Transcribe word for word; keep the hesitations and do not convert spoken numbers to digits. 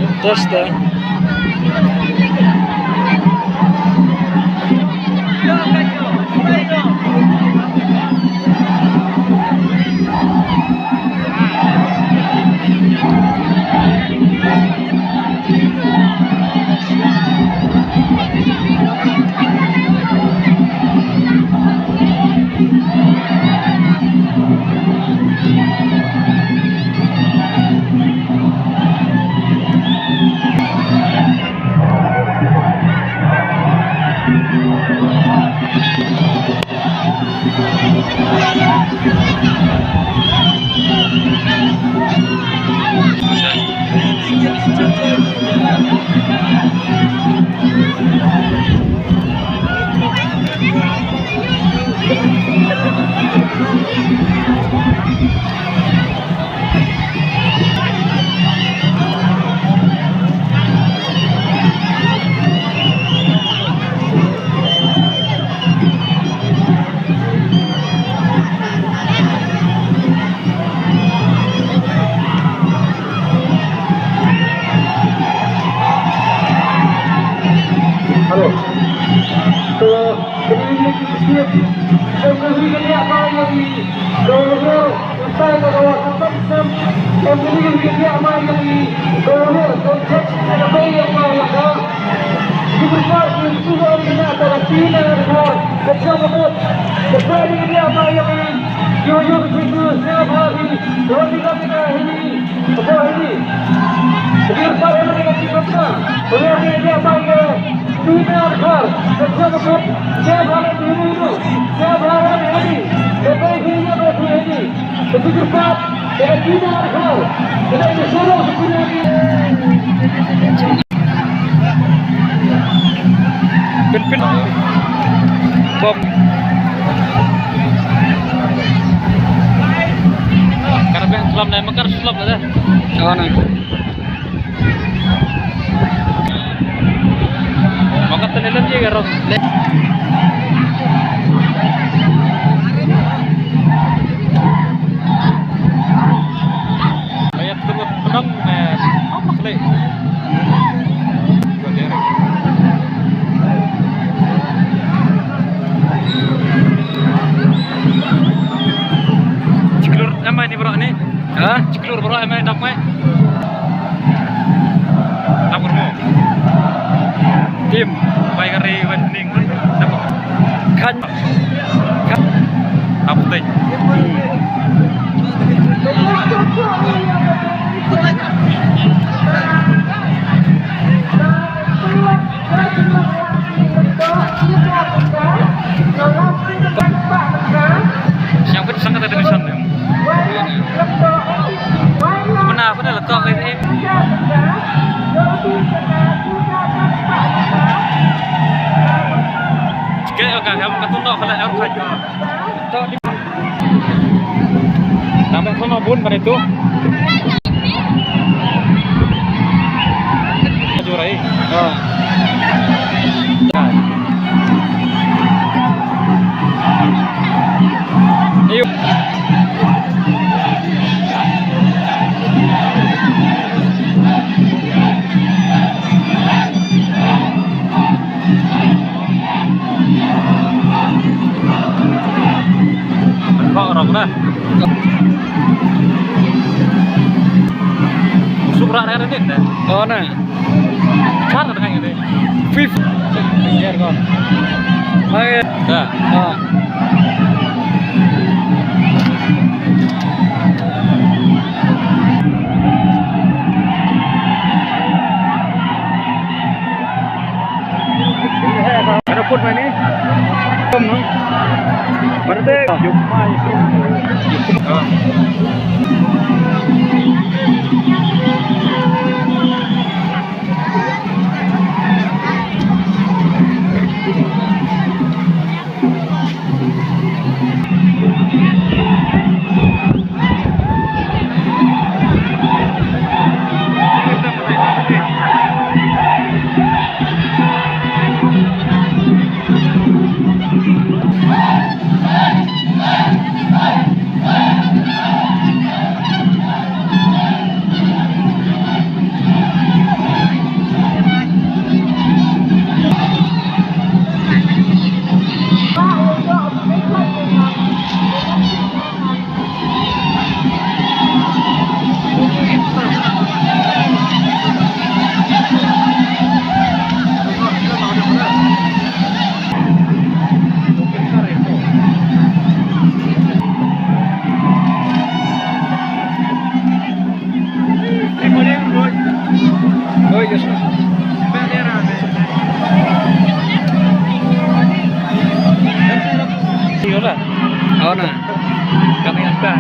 Test, eh. Hello. To, good evening to the chief. So, good evening, yeah, my name is Governor. Pin, pin. Bom. Karena pengen selam nih, mekar selam dah. Oh, nah. Maka tadi lagi garong. Bayar turut pedang, eh, apa kali? Chiklur, em ai ni bro ni? Ha? Chiklur bro, em ai dap mai? Dap bro. Tim. Bai kari, bai pening. Dap. Kan. Kan. Dap teng. Siang pun sangat ada di sana. Mana, mana letak ni? Okey, okey, kamu kat tunduk kalau orang kaya. Nampak kono bun pada itu. Jurai. Ha. Ayo. Kok rok dah. Sukra dah ada din dah. Oh, nah. Kan ada kan ini. Fif. Biar kau. Oke. Dah. Ah. Ada pun mana ni? Kom no. Berarti. Aw na. Kami nangta.